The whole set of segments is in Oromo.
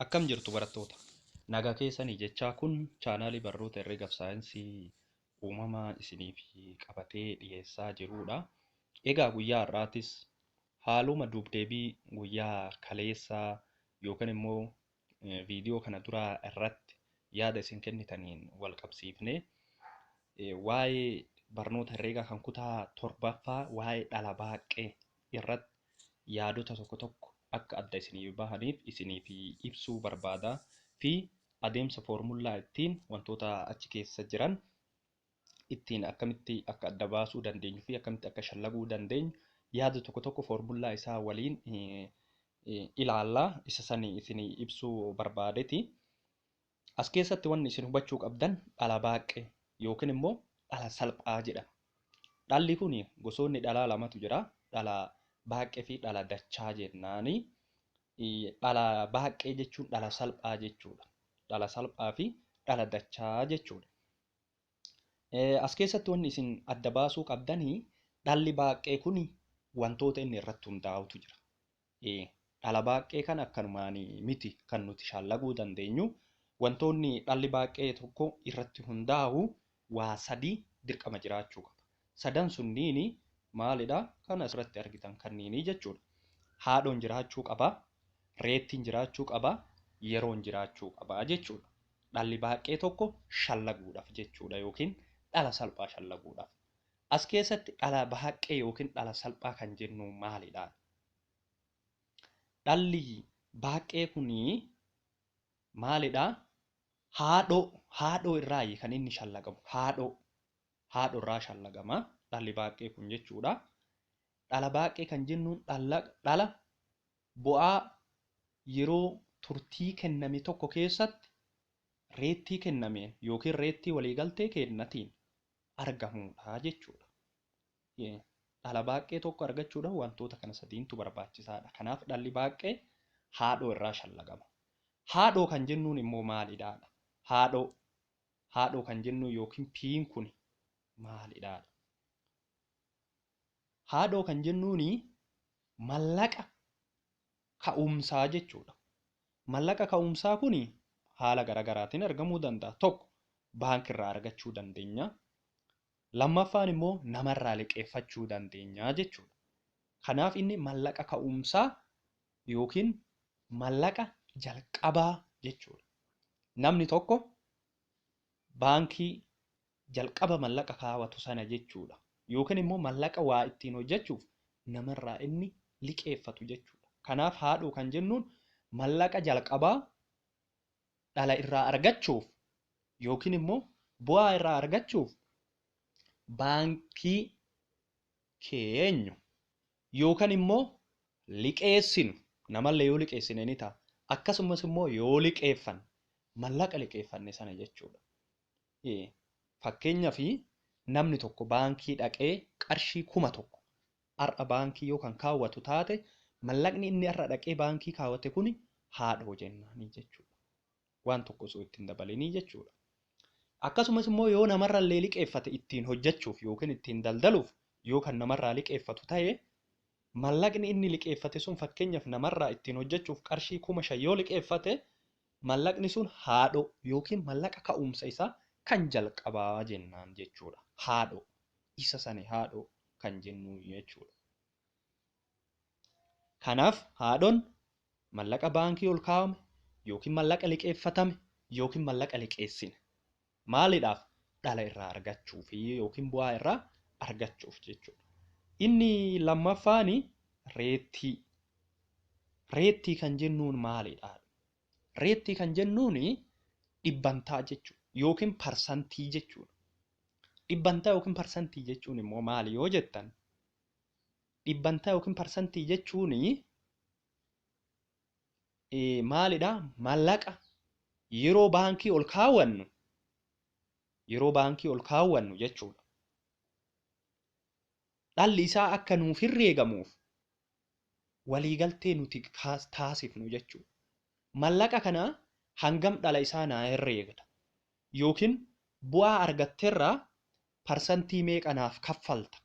Akkam jirtu barattoota? Nagaa keessanii jechaa kun chaanaalii barnoota herreegaaf saayinsii uumamaa isiniif qabatee dhiyeessaa jirudha. Egaa guyyaa har'aatis haaluma duubdeebii guyyaa kaleessaa yookaan immoo viidiyoo kana duraa irratti yaada isin kennitaniin wal qabsiifnee waa'ee barnoota herreegaa kan kutaa torbaffaa waa'ee dhala baaqqee irratti yaadota tokko tokko akka adda isiniif bahaniif isiniif ibsuu barbaadaa fi adeemsa foormulaa ittiin wantoota achi keessa jiran ittiin akkamitti akka adda baasuu dandeenyu fi akkamitti akka shallaguu dandeenyu yaada tokko tokko foormulaa isaa waliin ilaallaa isa sanii isinii ibsuu barbaadeti. As keessatti wanni isin hubachuu qabdan dhala baaqqee yookiin immoo dhala salphaa jedhama. Dhalli kun gosoonni dhalaa lamatu jira. Dhala baaqqee fi dhala dachaa jennaani. Dhala baaqqee jechuun dhala salphaa jechuudha. Dhala salphaa fi dhala dachaa jechuudha. As keessatti wanni isin adda baasuu qabdanii dhalli baaqqee kun wantoota inni irratti hundaa'utu jira. Dhala baaqqee kana akkanumaan miti kan nuti shallaguu dandeenyu. Wantoonni dhalli baaqqee tokko irratti hundaa'u waa sadii dirqama jiraachuu qaba. Sadan sunniin maalidha? Kan asirratti argitan kanniinii jechuudha. Haadhoon jiraachuu qaba, reettiin jiraachuu qaba, yeroon jiraachuu qaba jechuudha. Dhalli baaqqee tokko shallaguudhaaf jechuudha yookiin dhala salphaa shallaguudhaaf. As keessatti dhala baaqqee yookiin dhala salphaa kan jennu maalidha? Dhalli baaqqee kunii maalidha? Haadhoo irraayi kan inni shallagamu. Haadhoo irraa shallagama dhalli baaqqee kun jechuudha. Dhala baaqqee kan jennuun dhala bu'aa yeroo turtii kenname tokko keessatti reettii kennameen yookiin reettii waliigaltee kennatiin argamudha jechuudha. Dhala baaqqee tokko argachuudhaaf wantoota kana sadiintu barbaachisaadha. Kanaaf dhalli baaqqee haadhoo irraa shallagama. Haadhoo kan jennuun immoo maalidha? Haadhoo kan jennuun yookiin piin kun maalidha? Haadhoo kan jennuun mallaqa ka'umsaa jechuudha. Mallaqa ka'umsaa kun haala garaagaraatiin argamuu danda'a. Tokko baankirraa argachuu dandeenya. Lammaffaan immoo namarraa liqeeffachuu dandeenya jechuudha. Kanaaf inni mallaqa ka'umsaa yookiin mallaqa jalqabaa jechuudha. Namni tokko baankii jalqaba mallaqa kaawwatu sana jechuudha. Yookiin immoo mallaqa waa ittiin hojjechuuf namarraa inni liqeeffatu jechuudha. Kanaaf haadhoo kan jennuun mallaqa jalqabaa dhala irraa argachuuf yookiin immoo bu'aa irraa argachuuf baankii keenyu yookaan immoo liqeessinu namallee yoo liqeessine ni ta'a. Akkasumas immoo yoo liqeeffanne mallaqa liqeeffanne sana jechuudha. Fakkeenyaaf namni tokko baankii dhaqee qarshii 1000 har'a baankii yoo kan kaawwatu taate mallaqni inni har'a dhaqee baankii kaawwate kun haadhoo jennaanii jechuudha. Waan tokko osoo ittiin dabalinii jechuudha. Akkasumas immoo yoo namarrallee liqeeffate ittiin hojjechuuf yookiin ittiin daldaluuf yoo kan namarraa liqeeffatu ta'e mallaqni inni liqeeffate sun fakkeenyaaf namarraa ittiin hojjechuuf qarshii 5000 yoo liqeeffate mallaqni sun haadhoo yookiin mallaqa ka'umsa isaa kan jalqabaa jennaan jechuudha. Haadhoo isa sani haadhoo kan jennu jechuudha. Kanaaf haadhoon mallaqa baankii ol kaa'ame yookiin mallaqa liqeeffatame yookiin mallaqa liqeessine maaliidhaaf dhala irraa argachuuf yookiin bu'aa irraa argachuuf jechuudha. Inni lammaffaan reettii. Reettii kan jennuun maalidha? Reettii kan jennuun dhibbantaa jechuudha yookiin parsantii jechuudha. Dhibbantaa yookiin parsantii jechuun immoo maali yoo jettan dhibbantaa yookiin parsantii jechuun maalidha? Mallaqa yeroo baankii ol kaawwannu jechuudha. Dhalli isaa akka nuuf herreegamuuf waliigaltee nuti taasifnu jechuudha. Mallaqa kana hangam dhala isaa naa herreegda yookiin bu'aa argatteerraa parsantii meeqa naaf kaffalta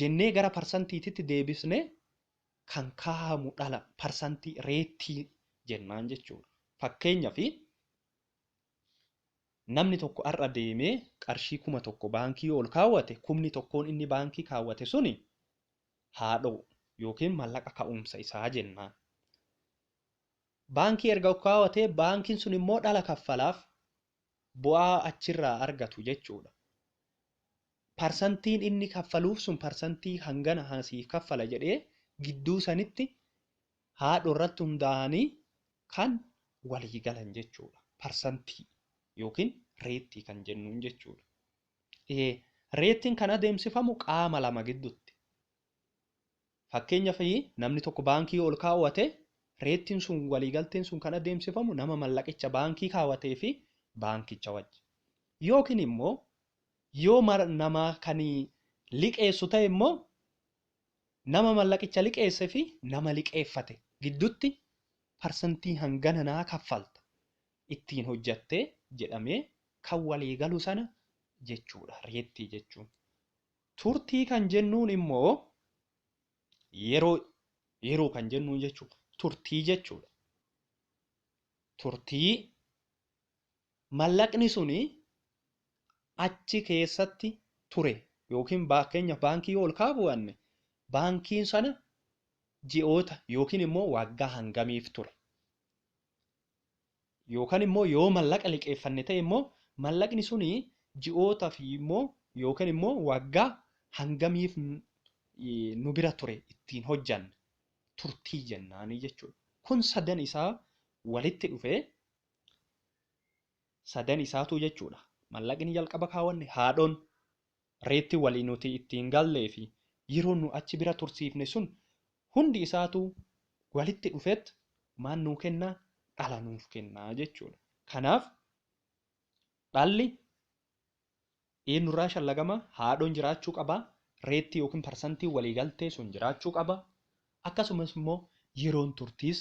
jennee gara parsantiititti deebisnee kan kaahamu dhala parsantii reettii jennaan jechuudha. Fakkeenyaaf namni tokko har'a deemee qarshii 1000 baankii ol kaawwate, 1000 inni baankii kaawwate suni haadhoo yookiin mallaqa ka'umsa isaa jennaan. Baankii erga kaawwatee baankiin sun immoo dhala kaffalaaf bu'aa achirraa argatu jechuudha. Parsantiin inni kaffaluuf sun parsantii hangana asiif kaffala jedhee gidduu sanitti haadhoo irratti hundaa'anii kan walii galan jechuudha. Parsantii yookiin reettii kan jennuun jechuudha. Reettiin kan adeemsifamu qaama lama gidduutti. Fakkeenyaaf namni tokko baankii ol kaawwate, reettiin sun waliigalteen sun kan adeemsifamu nama mallaqicha baankii kaawwatee fi baankicha wajji. Yookiin immoo yoo nama kan liqeessu ta'e immoo nama mallaqicha liqeesse fi nama liqeeffate gidduutti parsantii hangana naa kaffalta ittiin hojjattee jedhamee kan waliigalu sana jechuudha reettii jechuun. Turtii kan jennuun immoo yeroo kan jennuun jechuudha. Turtii jechuudha. Turtii mallaqni suni achi keessatti ture yookiin fakkeenyaaf baankii ol kaawwanne baankiin sana ji'oota yookiin immoo waggaa hangamiif ture. Yookaan immoo yoo mallaqa liqeeffanne ta'e immoo mallaqni suni ji'oota fi immoo yookiin immoo waggaa hangamiif nu bira ture ittiin hojjanne turtii jennaanii jechuudha. Kun sadan isaa walitti dhufee sadan isaatu jechuudha. Mallaqni jalqaba kaawwanne, haadhoon, reetti walii nuti ittiin gallee fi yeroo nu achi bira tursiifne sun hundi isaatu walitti dhufeet maal nuu kennaa? Dhala nuuf kennaa jechuudha. Kanaaf dhalli eenyurraa shallagama? Haadhoon jiraachuu qaba. Reetti yookiin parsantii waliigaltee sun jiraachuu qaba. Akkasumas immoo yeroon turtiis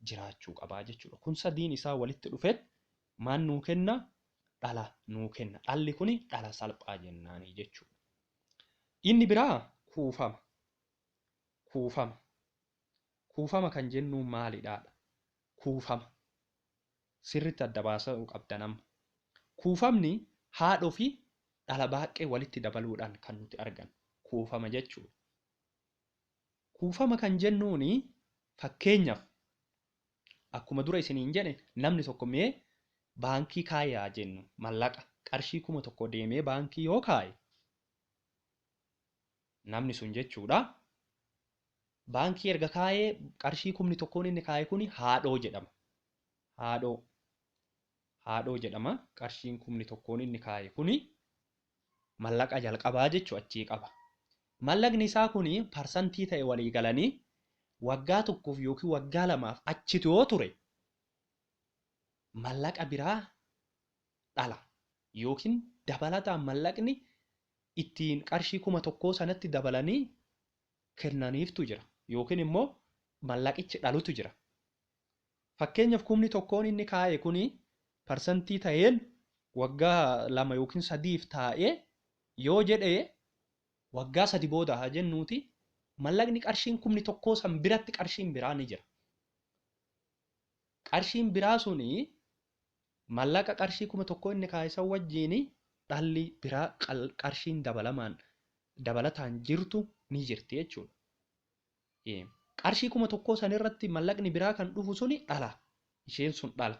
jiraachuu qaba jechuudha. Kun sadiin isaa walitti dhufeet maal nuu kenna? Dhala nuu kenna. Dhalli kuni dhala salphaa jennaanii jechuudha. Inni biraa kuufama. Kuufama. Kuufama kan jennu maalidhaadha? Kuufama. Sirriitti adda baasuu qabda nama. Kuufamni haadhoo fi dhala baay'ee walitti dabaluudhaan kan nuti argannu kuufama jechuudha. Kuufama kan jennuuni fakkeenyaaf akkuma dura isiniin jedhe namni tokko mee baankii kaayaa jennu mallaqa qarshii 1000 deemee baankii yoo kaaye namni sun jechuudha. Baankii erga kaayee qarshii 1000 inni kaaye kuni haadhoo jedhama. Haadhoo. Haadhoo jedhama. Qarshiin 1000 inni kaaye kuni mallaqa jalqabaa jechuu achii qaba. Mallaqni isaa kuni parsantii ta'e walii galanii waggaa tokkoof yookiin waggaa lamaaf achitti yoo ture mallaqa biraa dhala yookiin dabalataan mallaqni ittiin qarshii 1000 sanatti dabalanii kennaniiftu jira yookiin immoo mallaqichi dhalutu jira. Fakkeenyaaf 1000 inni kaa'e kuni parsantii ta'een waggaa 2 yookiin 3 taa'ee yoo jedhee waggaa 3 booda haa jennuuti mallaqni qarshiin 1000 san biratti qarshiin biraa ni jira. Qarshiin biraa suni mallaqa qarshii 1000 inni kaa'e san wajjin dhalli biraa qarshiin dabalataan jirtu ni jirti jechuudha. Qarshii 1000 san irratti mallaqni biraa kan dhufu suni dhala. Isheen sun dhala.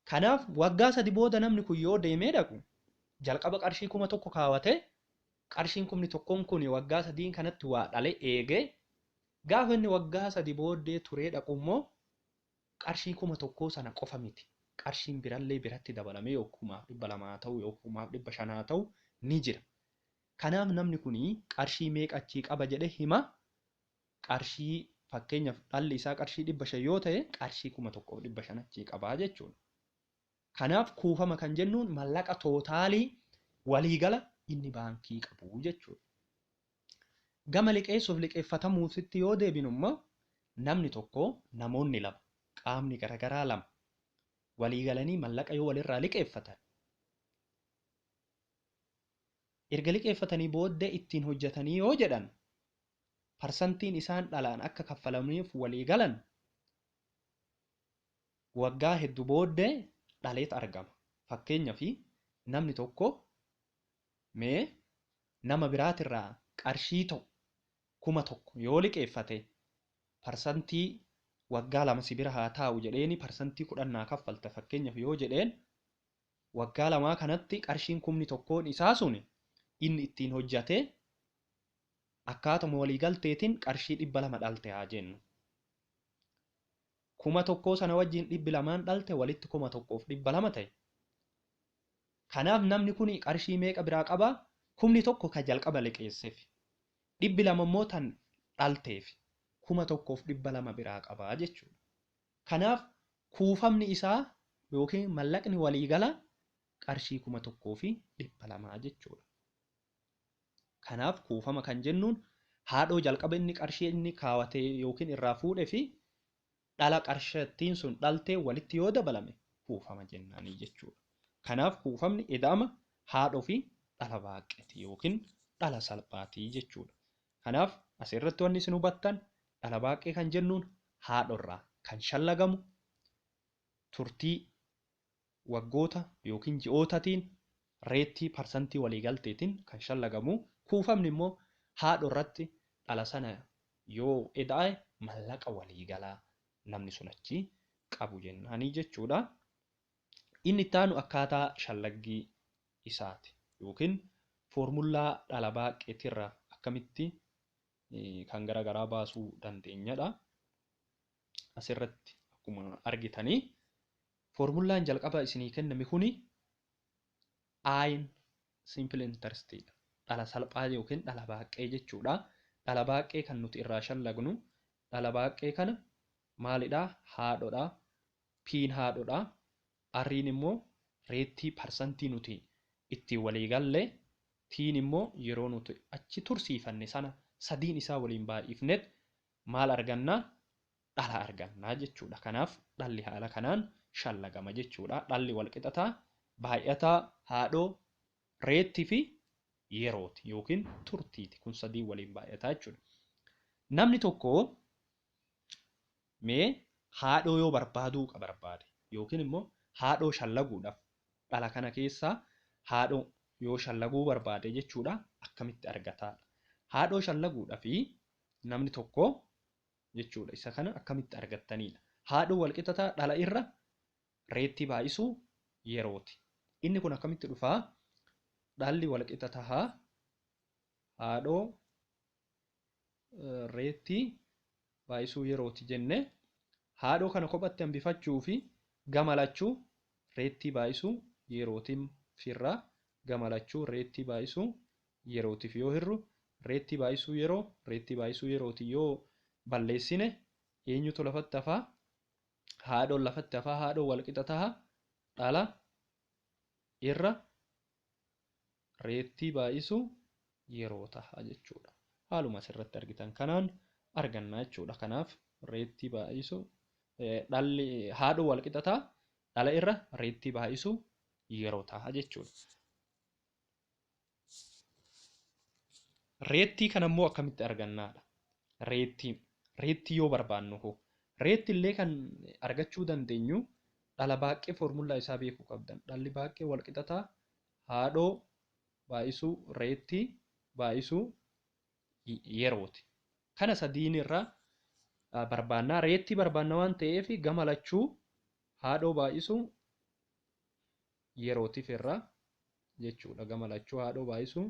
Kanaaf waggaa 3 booda namni kun yoo deemee dhaqu jalqaba qarshii 1000 kaawwate qarshiin 1000 kun waggaa 3 kanatti waa dhale eegee gaafa inni waggaa 3 booddee turee dhaqu immoo qarshii 1000 sana qofa miti. Qarshiin birallee biratti dabalamee yookiin 200 ta'u yookiin 500 ta'u ni jira. Kanaaf namni kun qarshii meeqa achii qaba jedhee hima. Qarshii fakkeenyaaf dhalli isaa qarshii 500 yoo ta'e qarshii 1500 achii qabaa jechuudha. Kanaaf kuufama kan jennuun mallaqa tootaalii waliigala inni baankii qabu jechuudha. Gama liqeessuuf liqeeffatamuufitti yoo deebinu immoo namni tokko namoonni lama qaamni garaagaraa lama waliigalanii mallaqa yoo walirraa liqeeffatan erga liqeeffatanii booddee ittiin hojjetanii yoo jedhan parsantiin isaan dhalaan akka kaffalaniif waliigalan waggaa hedduu booddee dhaleet argama. Fakkeenyaaf namni tokko mee nama biraatirraa qarshii 1000 yoo liqeeffate parsantii waggaa 2 si bira haa taa'u jedheeni parsantii 10 naa kaffalta fakkeenyaaf yoo jedheen waggaa 2 kanatti qarshiin 1000 isaa sun inni ittiin hojjate akkaatuma waliigalteetiin qarshii 200 dhalte haa jennu. 1000 sana wajjin 200 dhalte walitti 1200 ta'e. Kanaaf namni kun qarshii meeqa biraa qaba? 1000 ka jalqaba liqeesseef. 200 immoo tan dhalteef 1200 biraa qaba jechuudha. Kanaaf kuufamni isaa yookiin mallaqni waliigala qarshii 1200 jechuudha. Kanaaf kuufama kan jennuun haadhoo jalqaba inni qarshii inni kaawwatee yookiin irraa fuudhee fi dhala qarshattiin sun dhaltee walitti yoo dabalame kuufama jennaanii jechuudha. Kanaaf kuufamni ida'ama haadhoo fi dhala baaqeeti yookiin dhala salphaatii jechuudha. Kanaaf asirratti wanni isin hubattan dhala baaqee kan jennuun haadhorraa kan shallagamu turtii waggoota yookiin ji'ootatiin reettii parsantii waliigalteetiin kan shallagamu. Kuufamni immoo haadhorratti dhala sana yoo ida'e mallaqa waliigalaa namni sun achi qabu jennaanii jechuudha. Inni itti aanu akkaataa shallaggii isaati yookiin foormulaa dhala baaqeetirraa akkamitti kan garaagaraa baasuu dandeenyadha. Asirratti akkuma argitanii foormulaan jalqaba isinii kenname kuni I'n simple interestidha. Dhala salphaa yookiin dhala baaqee jechuudha. Dhala baaqee kan nuti irraa shallagnu dhala baaqee kana maalidha? Haadhodha. P'n haadhodha. R'n immoo reettii parsantii nuti ittiin walii galle. T'n immoo yeroo nuti achi tursiifanne sana sadiin isaa waliin baay'ifnet maal arganna? Dhala argannaa jechuudha. Kanaaf dhalli haala kanaan shallagama jechuudha. Dhalli wal qixataa baay'ataa haadhoo reettii fi yerooti yookiin turtiiti. Kun sadiin waliin baay'ataa jechuudha. Namni tokko mee haadhoo yoo barbaaduu barbaade yookiin immoo haadhoo shallaguudhaaf dhala kana keessaa haadhoo yoo shallaguu barbaade jechuudha akkamitti argataadha. Haadhoo shallaguudhaaf namni tokko jechuudha isa kana akkamitti argattanidha. Haadhoo walqixataa dhala irra reettii baay'isuu yerooti. Inni kun akkamitti dhufaa? Dhalli walqixataa haadhoo reettii baay'isuu yerooti jenne haadhoo kana kophatti hambifachuu fi gama lachuu reettii baay'isuu yerootiin firraa gama lachuu reettii baay'isuu yerootiif yoo hirru reettii baay'isuu yeroo reettii baay'isuu yerooti yoo balleessine eenyutu lafatti hafaa? Haadhoon lafatti hafaa. Haadhoon walqixa taha dhala irra reettii baay'isuu yeroo taha jechuudha. Haaluma asirratti argitan kanaan arganna jechuudha. Kanaaf reettii baay'isuu dhalli haadhoo walqixa taha dhala irra reettii baay'isuu yeroo taha jechuudha. Reettii kana immoo akkamitti argannaadha? Reettii yoo barbaannu hoo? Reetti illee kan argachuu dandeenyu dhala baaqee foormulaa isaa beekuu qabdan. Dhalli baaqee walqixataa haadhoo baay'isuu reettii baay'isuu yerooti. Kana sadiin irraa barbaannaa. Reettii barbaanna waan ta'eef gama lachuu haadhoo baay'isuu yerootiif irraa jechuudha. Gama lachuu haadhoo baay'isuu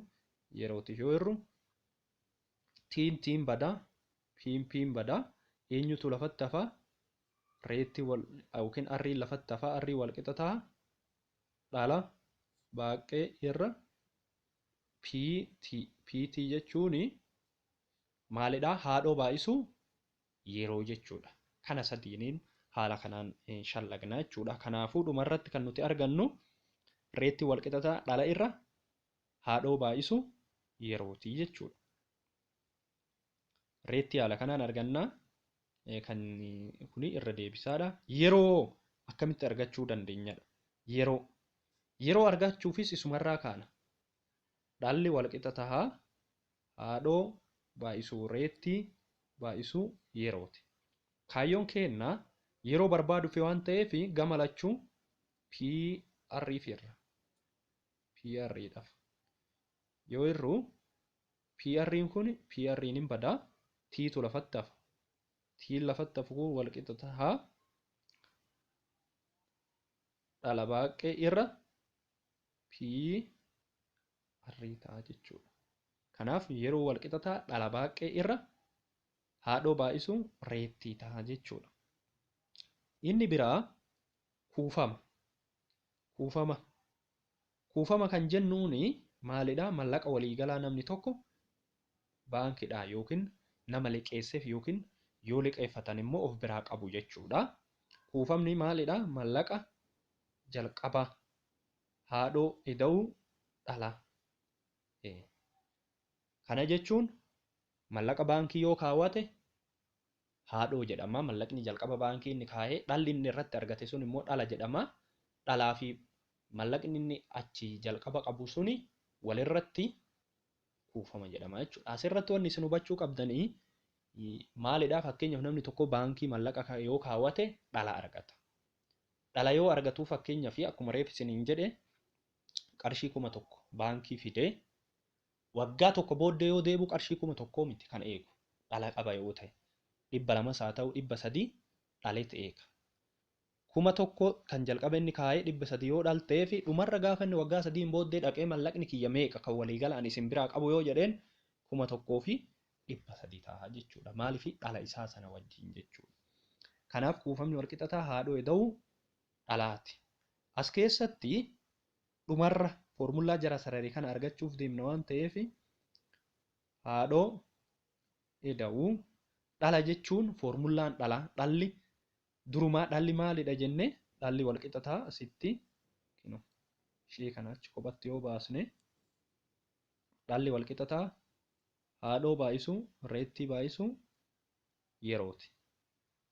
yerootiif yoo hirru tiin tiin badaa piin piin badaa eenyutu lafatti hafaa? Reettii wal yookiin arriin lafatti hafaa. Arrii wal qixa ta'a dhala baaqee irra PT. PT jechuun maalidha? Haadhoo baay'isuu yeroo jechuudha. Kana sadiiniin haala kanaan shallagna jechuudha. Kanaafuu dhumarratti kan nuti argannu reettii wal qixa ta'a dhala irra haadhoo baay'isuu yerootii jechuudha. Reettii haala kanaan argannaa. Kan kuni irra deebisaadha. Yeroo akkamitti argachuu dandeenyadha? Yeroo argachuufis isumarraa kaana. Dhalli walqixa tahaa haadhoo baay'isuu reettii baay'isuu yerooti. Kaayyoon keenna Yeroo barbaaduuf waan ta'eef gama lachuu PR fi irra. PR dhaaf. Yoo irru PR'n kun PR'n hin badaa, T'tu lafatti hafa. T'n lafatti hafu kun wal qixa ta'a. Dhala baaqqee irra PR ta'a jechuudha. Kanaaf yeroo wal qixa ta'a dhala baaqqee irra haadhoo baay'isuu reettii ta'a jechuudha. Inni biraa kuufama. Kuufama. Kuufama kan jennuuni maalidhaa? Mallaqa waliigalaa namni tokko baankiidhaa yookiin nama liqeesseef yookiin yoo liqeeffatan immoo of biraa qabu jechuudha. Kuufamni maalidhaa? Mallaqa jalqabaa haadhoo ida'uu dhala. Kana jechuun mallaqa baankii yoo kaawwate haadhoo jedhama. Mallaqni jalqaba baankii inni kaa'ee dhalli inni irratti argate sun immoo dhala jedhama. Dhalaa fi mallaqni inni achi jalqaba qabu suni walirratti kuufama jedhama jechuudha. Asirratti wanni isin hubachuu qabdanii maalidhaa? Fakkeenyaaf namni tokko baankii mallaqa yoo kaawwate dhala argata. Dhala yoo argatu fakkeenyaaf akkuma reef isiniin jedhe qarshii 1000 baankii fidee waggaa tokko booddee yoo deebi'u qarshii 1000 miti kan eegu dhala qaba yoo ta'e 200 haa ta'u 300 dhaleet eega. 1000 kan jalqaba inni kaa'ee 300 yoo dhaltee fi dhumarra gaafa inni waggaa 3 booddee dhaqee mallaqni kiyya meeqa kan waliigala ani isin biraa qabu yoo jedheen 1300 ta'a jechuudha. Maaliif dhala isaa sana wajjin jechuudha. Kanaaf kuufamni walqixataa haadhoo ida'uu dhalaati. As keessatti dhumarra foormulaa jara sararii kana argachuuf deemna waan ta'eef haadhoo ida'uu dhala jechuun foormulaan dhala dhalli durumaa dhalli maalidha jennee dhalli walqixataa asitti ishee kana achi kophatti yoo baasne dhalli walqixataa haadhoo baay'isuu reettii baay'isuu yerooti.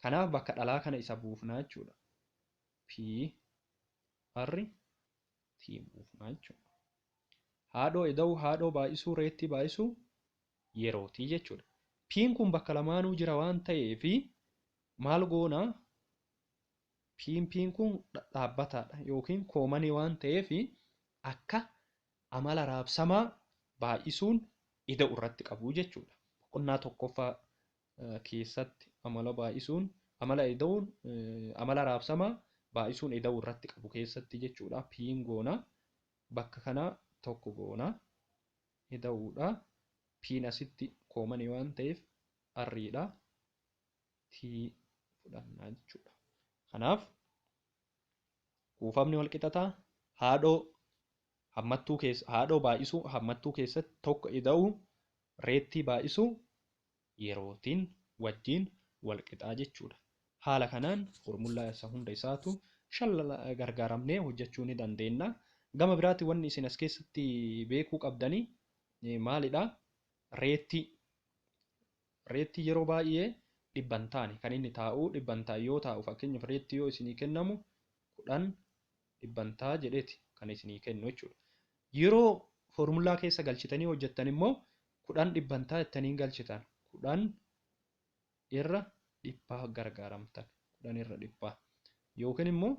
Kanaaf bakka dhalaa kana isa buufnaa jechuudha. P R T buufnaa jechuudha. Haadhoo ida'uu haadhoo baay'isuu reettii baay'isuu yerootii jechuudha. P'n kun bakka lamaanuu jira waan ta'eef maal goonaa? P'n kun dhaabbataadha yookiin koomanii waan ta'eef akka amala raabsamaa baay'isuun ida'u irratti qabu jechuudha. Boqonnaa tokkoffaa keessatti amala baay'isuun amala ida'uun amala raabsamaa baay'isuun ida'u irratti qabu keessatti jechuudha. P'n goona bakka kanaa tokko goona ida'uudha. P'n asitti koomanii waan ta'eef R'dha. T fudhannaa jechuudha. Kanaaf kuufamni walqixataa haadhoo hammattuu keessa haadhoo baay'isuu hammattuu keessatti tokko ida'uu reettii baay'isuu yerootiin wajjin walqixaa jechuudha. Haala kanaan foormulaa isa hunda isaatu gargaaramnee hojjechuu ni dandeenya. Gama biraatti wanni isin as keessatti beekuu qabdanii maalidhaa? Reettii. Reettii yeroo baay'ee dhibbantaani kan inni taa'u dhibbantaa yoo taa'u fakkeenyaaf reettii yoo isinii kennamu 10 dhibbantaa jedheeti kan isinii kennu jechuudha. Yeroo foormulaa keessa galchitanii hojjettan immoo 10 dhibbantaa jettanii galchitan 10 irra dhibbaa gargaaramtan 10 irra dhibbaa yookiin immoo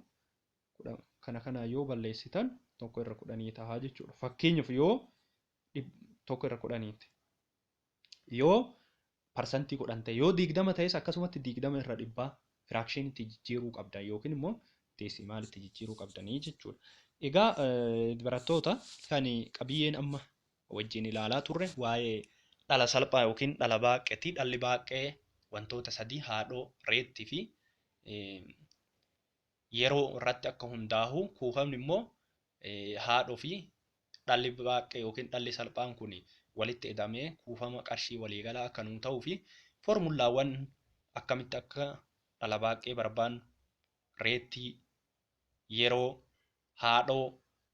kana kana yoo balleessitan 1 irra 10 ta'a jechuudha. Fakkeenyaaf yoo 1 irra 10 yoo parsantii 10 ta'e yoo 20 ta'es akkasumatti 20 irra dhibbaa firaakshiinitti jijjiiruu qabdan yookiin immoo deesimaalitti jijjiiruu qabdanii jechuudha. Egaa barattoota kan qabiyyeen amma wajjin ilaalaa turre waa'ee dhala salphaa yookiin dhala baaqqeeti. Dhalli baaqqee wantoota sadii haadhoo, reettii fi yeroo irratti akka hundaa'u kuufamni immoo haadhoo fi dhalli baaqqee yookiin dhalli salphaan kun walitti hidhamee kuufama qarshii waliigalaa akka nuu ta'uu fi foormulaawwan akkamitti akka dhala baaqqee barbaannu reettii, yeroo, haadhoo,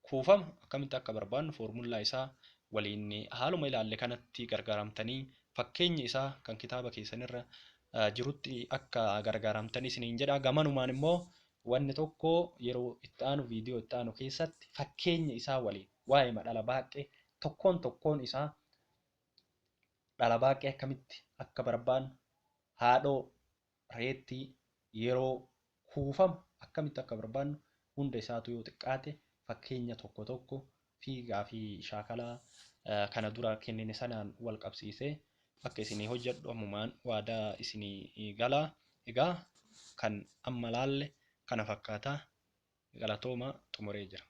kuufama akkamitti akka barbaannu foormulaa isaa waliin haaluma ilaalle kanatti gargaaramtanii fakkeenya isaa kan kitaaba keessanirra jirutti akka gargaaramtanii isiniin jedha. Gamanumaan immoo wanni tokko yeroo itti aanu viidiyoo itti aanu keessatti fakkeenya isaa waliin waa'ee dhala baaqqee tokkoon tokkoon isaa dhala baaqqee akkamitti akka barbaannu haadhoo, reettii, yeroo, Kuufama akkamitti akka barbaannu hunda isaatu yoo xiqqaate fakkeenya tokko tokko fi gaafii shaakalaa kana dura kennine sanaan wal qabsiisee akka isinii hojjedhu ammumaan waadaa isinii galaa. Egaa kan amma laalle kana fakkaata. Galatooma, xumuree jira.